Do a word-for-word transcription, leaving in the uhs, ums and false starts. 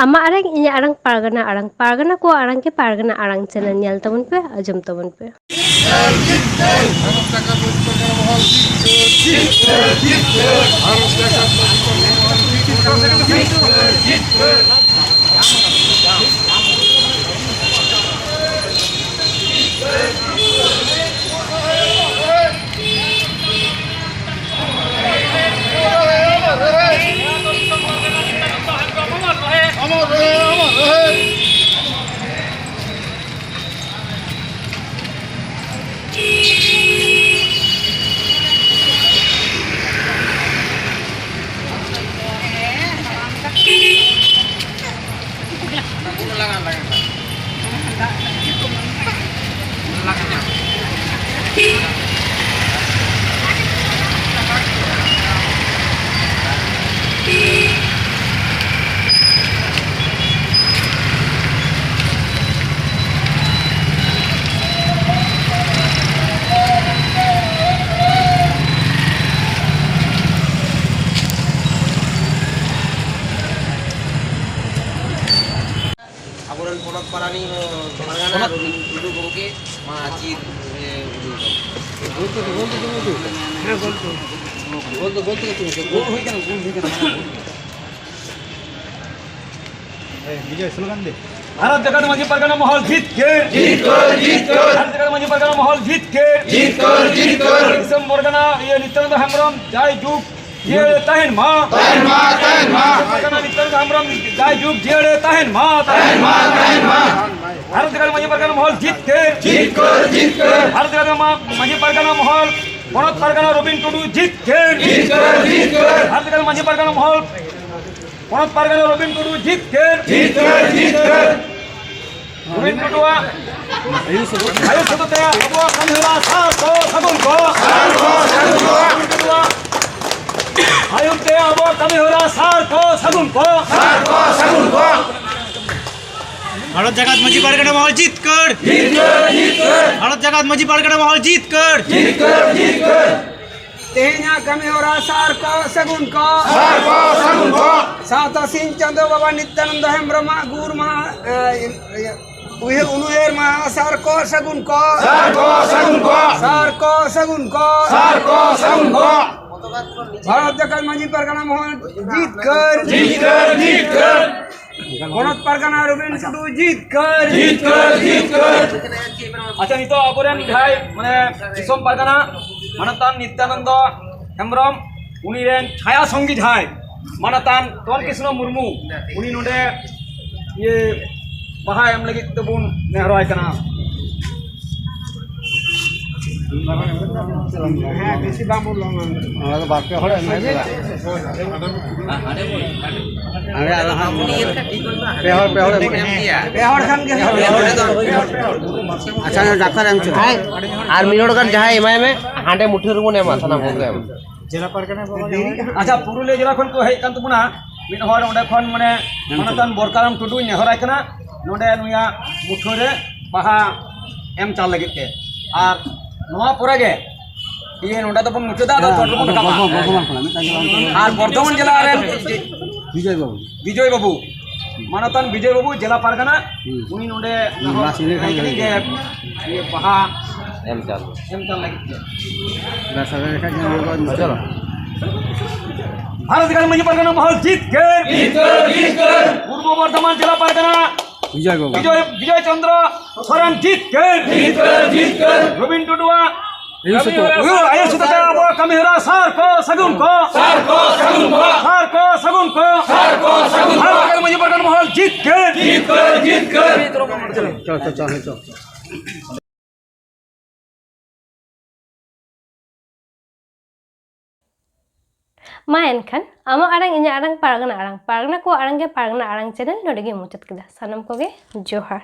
ᱟᱢᱟᱜ ᱟᱲᱟᱝ, ᱤᱧᱟᱹᱜ ᱟᱲᱟᱝ, ᱯᱟᱨᱜᱟᱱᱟ ᱟᱲᱟᱝ, ᱯᱟᱨᱜᱟᱱᱟ ᱠᱚᱣᱟᱜ ᱟᱲᱟᱝ ᱜᱮ ᱯᱟᱨᱜᱟᱱᱟ ᱟᱲᱟᱝ ᱪᱮᱱᱮᱞ ᱧᱮᱞ ᱛᱟᱵᱚᱱ ᱯᱮ, ᱟᱸᱡᱚᱢ ᱛᱟᱵᱚᱱ ᱯᱮ᱾ ᱟᱵᱚᱨᱮᱱ ᱯᱚᱱᱚᱛ ᱯᱟᱨᱟᱱᱤᱠ, ᱯᱟᱨᱜᱟᱱᱟ ᱯᱚᱱᱚᱛ ᱨᱚᱵᱤᱱ ᱴᱩᱰᱩ ᱜᱚᱢᱠᱮ, ᱢᱟ ᱪᱤᱨ ᱨᱮ ᱩᱫᱩᱜ ᱫᱚ᱾ ᱜᱳᱞ ᱫᱚ, ᱜᱳᱞ ᱫᱚ ᱪᱮᱫ ᱮᱢ ᱩᱫᱩᱜ ᱫᱟ? ᱦᱮᱸ, ᱜᱳᱞ ᱫᱚ᱾ ᱜᱳᱞ ᱫᱚ, ᱜᱳᱞ ᱛᱮᱜᱮ ᱛᱚ ᱦᱩᱭᱩᱜᱼᱟ᱾ ᱜᱳᱞ ᱦᱩᱭ ᱠᱟᱱᱟ, ᱜᱳᱞ ᱦᱩᱭ ᱠᱟᱱᱟ, ᱢᱟᱱᱮ ᱜᱳᱞ᱾ ᱦᱮᱸ, ᱵᱤᱡᱚᱭ, ᱥᱞᱳᱜᱟᱱ ᱫᱮ᱾ ᱵᱷᱟᱨᱚᱛ ᱡᱟᱠᱟᱛ ᱢᱟᱹᱡᱷᱤ ᱯᱟᱨᱜᱟᱱᱟ ᱢᱚᱦᱚᱞ ᱡᱤᱛ ᱠᱮ᱾ ᱡᱤᱛ ᱠᱚᱨ, ᱡᱤᱛ ᱠᱚᱨ᱾ ᱵᱷᱟᱨᱚᱛ ᱡᱟᱠᱟᱛ ᱢᱟᱹᱡᱷᱤ ᱯᱟᱨᱜᱟᱱᱟ ᱢᱚᱦᱚᱞ ᱡᱤᱛ ᱠᱮ᱾ ᱡᱤᱛ ᱠᱚᱨ, ᱡᱤᱛ ᱠᱚᱨ᱾ ᱫᱤᱥᱚᱢ ᱯᱟᱨᱜᱟᱱᱟ, ᱤᱭᱟᱹ, ᱱᱤᱛᱭᱟᱱᱟᱱᱫ ᱦᱮᱢᱵᱨᱚᱢ ᱡᱟᱭ ᱡᱩᱜᱽ ᱡᱤᱭᱟᱹᱲ ᱮ ᱛᱟᱦᱮᱱ ᱢᱟ᱾ ᱛᱟᱦᱮᱱ ᱢᱟ, ᱛᱟᱦᱮᱱ ᱢᱟ᱾ ᱯᱟᱨᱜᱟᱱᱟ ᱱᱤᱛᱭᱟᱱᱟᱱᱫ ᱦᱮᱢᱵᱨᱚᱢ ᱡᱟᱭ ᱡᱩᱜᱽ ᱡᱤᱭᱟᱹᱲ ᱮ ᱛᱟᱦᱮᱱ ᱢᱟ᱾ ᱛᱟᱦᱮᱱ ᱢᱟ, ᱛᱟᱦᱮᱱ ᱢᱟ᱾ ᱵᱷᱟᱨᱚᱛ ᱡᱟᱠᱟᱛ ᱢᱟᱹᱡᱷᱤ ᱯᱟᱨᱜᱟᱱᱟ ᱢᱚᱦᱚᱞ ᱡᱤᱛ ᱠᱮ᱾ ᱡᱤᱛ ᱠᱚᱨ, ᱡᱤᱛ ᱠᱚᱨ᱾ ᱵᱷᱟᱨᱚᱛ ᱡᱟᱠᱟᱛ ᱢᱟ-, ᱢᱟᱹᱡᱷᱤ ᱯᱟᱨᱜᱟᱱᱟ ᱢᱚᱦᱚᱞ, ᱯᱚᱱᱚᱛ ᱯᱟᱨᱜᱟᱱᱟ ᱨᱚᱵᱤᱱ ᱴᱩᱰᱩ ᱡᱤᱛ ᱠᱮ᱾ ᱡᱤᱛ ᱠᱚᱨ, ᱡᱤᱛ ᱠᱚᱨ᱾ ᱵᱷᱟᱨᱚᱛ ᱡᱟᱠᱟᱛ ᱢᱟᱹᱡᱷᱤ ᱯᱟᱨᱜᱟᱱᱟ ᱢᱚᱦᱚᱞ, ᱯᱚᱱᱚᱛ ᱯᱟᱨᱜᱟᱱᱟ ᱨᱚᱵᱤᱱ ᱴᱩᱰᱩ ᱡᱤᱛ ᱠᱮ᱾ ᱡᱤᱛ ᱠᱚᱨ, ᱡᱤᱛ ᱠᱚᱨ᱾ ᱨᱚᱵᱤᱱ ᱴᱩᱰᱩᱣᱟᱜ ᱟᱭᱩᱨ ᱥᱚᱫᱚᱨ ᱛᱮ ᱟᱵᱚᱣᱟᱜ ᱠᱟᱹᱢᱤ ᱦᱚᱨᱟ ᱥᱟᱨ ᱠᱚ ᱥᱟᱹᱜᱩᱱ ᱠᱚ᱾ ᱥᱟᱨ ᱠᱚ ᱥᱟᱹᱜᱩᱱ ᱠᱚ᱾ ᱨᱚᱵᱤᱱ ᱴᱩᱰᱩᱣᱟᱜ ᱟᱭᱩᱨ ᱛᱮ ᱟᱵᱚᱣᱟᱜ ᱠᱟᱹᱢᱤ ᱦᱚᱨᱟ ᱥᱟᱨ ᱠᱚ ᱥᱟᱹᱜᱩᱱ ᱠᱚ᱾ ᱥᱟᱨ ᱠᱚ ᱥᱟᱹᱜᱩᱱ ᱠᱚ᱾ ᱵᱷᱟᱨᱚᱛ ᱡᱟᱠᱟᱛ ᱢᱟᱹᱡᱷᱤ ᱯᱟᱨᱜᱟᱱᱟ ᱢᱚᱦᱚᱞ ᱡᱤᱛᱠᱟᱹᱨ᱾ ᱡᱤᱛᱠᱟᱹᱨ, ᱡᱤᱛᱠᱟᱹᱨ᱾ ᱵᱷᱟᱨᱚᱛ ᱡᱟᱠᱟᱛ ᱢᱟᱹᱡᱷᱤ ᱯᱟᱨᱜᱟᱱᱟ ᱢᱚᱦᱚᱞ ᱡᱤᱛᱠᱟᱹᱨ᱾ ᱡᱤᱛᱠᱟᱹᱨ, ᱡᱤᱛᱠᱟᱹᱨ᱾ ᱛᱮᱦᱮᱧᱟᱜ ᱠᱟᱹᱢᱤ ᱦᱚᱨᱟ ᱥᱟᱨ ᱠᱚ ᱥᱟᱹᱜᱩᱱ ᱠᱚ᱾ ᱥᱟᱶᱛᱟ ᱥᱤᱧ ᱪᱟᱸᱫᱳ ᱵᱟᱵᱟ ᱱᱤᱛᱭᱟᱱᱚᱱᱫᱚ ᱦᱮᱢᱵᱨᱚᱢᱟᱜ ᱜᱩᱨ ᱢᱟᱦᱟ, ᱮ, ᱤᱭᱟᱹ, ᱩᱭᱦᱟᱹᱨ, ᱩᱱᱩᱭᱦᱟᱹᱨ ᱢᱟᱦᱟ ᱥᱟᱨ ᱠᱚ ᱥᱟᱹᱜᱩᱱ ᱠᱚ᱾ ᱥᱟᱨ ᱠᱚ ᱥᱟᱹᱜᱩᱱ ᱠᱚ᱾ ᱥᱟᱨ ᱠᱚ ᱥᱟᱹᱜᱩᱱ ᱠᱚ᱾ ᱥᱟᱨ ᱠᱚ ᱥᱟᱹᱜᱩᱱ ᱠᱚ᱾ ᱵᱷᱟᱨᱚᱛ ᱡᱟᱠᱟᱛ ᱢᱟᱹᱡᱷᱤ ᱯᱟᱨᱜᱟᱱᱟ ᱢᱚᱦᱚᱞ ᱡᱤᱛᱠᱟᱹᱨ᱾ ᱡᱤᱛᱠᱟᱹᱨ, ᱡᱤᱛᱠᱟᱹᱨ᱾ ᱜᱚᱰᱚᱛ ᱯᱟᱨᱜᱟᱱᱟ ᱨᱚᱵᱤᱱ ᱴᱩᱰᱩ ᱡᱤᱛᱠᱟᱹᱨ᱾ ᱡᱤᱛᱠᱟᱹᱨ, ᱡᱤᱛᱠᱟᱹᱨ᱾ ᱟᱪᱪᱷᱟ, ᱱᱤᱛᱚᱜ ᱟᱵᱚᱨᱮᱱ ᱡᱟᱦᱟᱸᱭ, ᱢᱟᱱᱮ, ᱫᱤᱥᱚᱢ ᱯᱟᱨᱜᱟᱱᱟ ᱢᱟᱱᱚᱛᱟᱱ ᱱᱤᱛᱭᱟᱱᱚᱱᱫᱚ ᱦᱮᱢᱵᱨᱚᱢ, ᱩᱱᱤ ᱨᱮᱱ ᱪᱷᱟᱭᱟ ᱥᱚᱝᱜᱤ ᱡᱟᱦᱟᱸᱭ ᱢᱟᱱᱚᱛᱟᱱ ᱛᱚᱨ ᱠᱨᱤᱥᱱᱚ ᱢᱩᱨᱢᱩ, ᱩᱱᱤ ᱱᱚᱰᱮ ᱤᱭᱟᱹ ᱵᱟᱦᱟ ᱮᱢ ᱞᱟᱹᱜᱤᱫ ᱛᱮᱵᱚᱱ ᱱᱮᱦᱚᱨᱟᱭ ᱠᱟᱱᱟ᱾ ᱦᱮᱸ, ᱵᱮᱥᱤ ᱵᱟᱝ ᱵᱚᱱ ᱞᱚᱝᱟ᱾ ᱚᱱᱟ ᱫᱚ ᱵᱟᱨ ᱯᱮ ᱦᱚᱲ ᱮᱢ ᱦᱩᱭᱩᱜᱼᱟ᱾ ᱟᱞᱮ ᱟᱞᱮ ᱦᱟᱸᱜ ᱯᱮ ᱦᱚᱲ, ᱯᱮ ᱦᱚᱲ ᱮᱢ ᱦᱩᱭᱩᱜᱼᱟ᱾ ᱯᱮ ᱦᱚᱲ ᱠᱷᱟᱱ ᱜᱮ ᱦᱩᱭᱩᱜᱼᱟ᱾ ᱟᱪᱪᱷᱟ, ᱰᱟᱠᱛᱟᱨ ᱮᱢ ᱦᱚᱪᱚ᱾ ᱟᱨ ᱢᱤᱫ ᱦᱚᱲ ᱜᱟᱱ ᱡᱟᱦᱟᱸᱭ ᱮᱢᱟᱭ ᱢᱮ, ᱦᱟᱸᱰᱮ ᱢᱩᱴᱷᱟᱹᱱ ᱨᱮᱵᱚᱱ ᱮᱢᱟ, ᱥᱟᱱᱟᱢ ᱠᱚᱜᱮ ᱮᱢ᱾ ᱟᱪᱪᱷᱟ, ᱯᱩᱨᱩᱞᱤᱭᱟᱹ ᱡᱮᱞᱟ ᱠᱷᱚᱱ ᱠᱚ ᱦᱮᱡ ᱠᱟᱱ ᱛᱟᱵᱚᱱᱟ ᱢᱤᱫ ᱦᱚᱲ, ᱚᱸᱰᱮ ᱠᱷᱚᱱ, ᱢᱟᱱᱮ, ᱢᱟᱱᱚᱛᱟᱱ ᱵᱚᱨᱠᱟᱨᱟᱢ ᱴᱩᱰᱩᱧ ᱱᱮᱦᱚᱨᱟᱭ ᱠᱟᱱᱟ, ᱱᱚᱰᱮ ᱱᱩᱭᱟᱜ ᱢᱩᱴᱷᱟᱹᱱ ᱨᱮ ᱵᱟᱦᱟ ᱮᱢ ᱪᱟᱞ ᱞᱟᱹᱜᱤᱫ ᱛᱮ᱾ ᱟᱨ ᱱᱚᱣᱟ ᱯᱚᱨᱮ ᱜᱮ ᱤᱭᱟᱹ ᱱᱚᱰᱮ ᱫᱚᱵᱚᱱ ᱢᱩᱪᱟᱹᱫᱟ, ᱟᱫᱚ ᱪᱚᱴ ᱨᱮᱵᱚᱱ ᱨᱟᱠᱟᱵᱟ᱾ ᱵᱚᱨᱫᱷᱚᱢᱟᱱ ᱠᱷᱚᱱᱟᱜ ᱢᱤᱫᱴᱟᱝ ᱜᱮ ᱵᱟᱝ ᱛᱟᱦᱮᱸ᱾ ᱟᱨ ᱵᱚᱨᱫᱷᱚᱢᱟᱱ ᱡᱮᱞᱟ ᱨᱮᱱ ᱵᱤᱡᱚᱭ ᱵᱟᱹᱵᱩ᱾ ᱵᱤᱡᱚᱭ ᱵᱟᱹᱵᱩ, ᱢᱟᱱᱚᱛᱟᱱ ᱵᱤᱡᱚᱭ ᱵᱟᱹᱵᱩ, ᱡᱮᱞᱟ ᱯᱟᱨᱜᱟᱱᱟ, ᱦᱩᱸ᱾ ᱩᱱᱤ ᱱᱚᱰᱮ ᱦᱩᱸ, ᱱᱮᱦᱚᱨ ᱵᱟᱥ ᱤᱱᱟᱹ ᱠᱷᱟᱱ ᱞᱟᱹᱜᱤᱫ ᱜᱮ᱾ ᱜᱮ ᱤᱭᱟᱹ ᱵᱟᱦᱟ ᱮᱢ ᱪᱟᱞ᱾ ᱮᱢ ᱪᱟᱞ ᱞᱟᱹᱜᱤᱫ ᱛᱮ᱾ ᱵᱟᱥ ᱟᱫᱚ ᱮᱱᱠᱷᱟᱱ ᱜᱮ ᱱᱚᱰᱮ ᱵᱚᱱ ᱪᱟᱞᱟᱜᱼᱟ᱾ ᱵᱷᱟᱨᱚᱛ ᱡᱟᱠᱟᱛ ᱢᱟᱹᱡᱷᱤ ᱯᱟᱨᱜᱟᱱᱟ ᱢᱚᱦᱚᱞ ᱡᱤᱛᱠᱟᱹᱨ᱾ ᱡᱤᱛᱠᱟᱹᱨ, ᱡᱤᱛᱠᱟᱹᱨ᱾ ᱯᱩᱨᱵᱚ ᱵᱚᱨᱫᱷᱚᱢᱟᱱ ᱡᱮᱞᱟ ᱯᱟᱨᱜᱟᱱᱟ ᱵᱤᱡᱚᱭ ᱵᱟᱹᱵᱩ᱾ ᱵᱤᱡᱚᱭ, ᱵᱤᱡᱚᱭ ᱪᱚᱱᱫᱨᱚ ᱥᱚᱨᱮᱱ ᱡᱤᱛᱠᱟᱹᱨ᱾ ᱡᱤᱛᱠᱟᱹᱨ, ᱡᱤᱛᱠᱟᱹᱨ᱾ ᱨᱚᱵᱤᱱ ᱴᱩᱰᱩᱣᱟᱜ ᱟᱭᱩ ᱥᱩᱛᱟᱹᱢ᱾ ᱦᱩᱭᱩᱜ ᱟᱭᱩ ᱥᱩᱛᱟᱹᱢ ᱛᱮ ᱟᱵᱚᱣᱟᱜ ᱠᱟᱹᱢᱤ ᱦᱚᱨᱟ ᱥᱟᱨ ᱠᱚ ᱥᱟᱹᱜᱩᱱ ᱠᱚ᱾ ᱥᱟᱨ ᱠᱚ ᱥᱟᱹᱜᱩᱱ ᱠᱚ᱾ ᱥᱟᱨ ᱠᱚ ᱥᱟᱹᱜᱩᱱ ᱠᱚ᱾ ᱥᱟᱨ ᱠᱚ ᱥᱟᱹᱜᱩᱱ ᱠᱚ᱾ ᱵᱷᱟᱨᱚᱛ ᱡᱟᱠᱟᱛ ᱢᱟᱹᱡᱷᱤ ᱯᱟᱨᱜᱟᱱᱟ ᱢᱚᱦᱚᱞ ᱡᱤᱛᱠᱟᱹᱨ᱾ ᱡᱤᱛᱠᱟᱹᱨ, ᱡᱤᱛᱠᱟᱹᱨ᱾ ᱪᱚᱞ, ᱪᱚᱞ, ᱪᱚᱞ, ᱪᱚᱞ᱾ ᱢᱟ ᱮᱱᱠᱷᱟᱱ, ᱟᱢᱟᱜ ᱟᱲᱟᱝ, ᱤᱧᱟᱹᱜ ᱟᱲᱟᱝ, ᱯᱟᱨᱜᱟᱱᱟ ᱟᱲᱟᱝ, ᱯᱟᱨᱜᱟᱱᱟ ᱠᱚᱣᱟᱜ ᱟᱲᱟᱝ ᱜᱮ ᱯᱟᱨᱜᱟᱱᱟ ᱟᱲᱟᱝ ᱪᱮᱱᱮᱞ ᱱᱚᱰᱮ ᱜᱮ ᱢᱩᱪᱟᱹᱫ ᱠᱮᱫᱟ᱾ ᱥᱟᱱᱟᱢ ᱠᱚᱜᱮ ᱡᱚᱦᱟᱨ᱾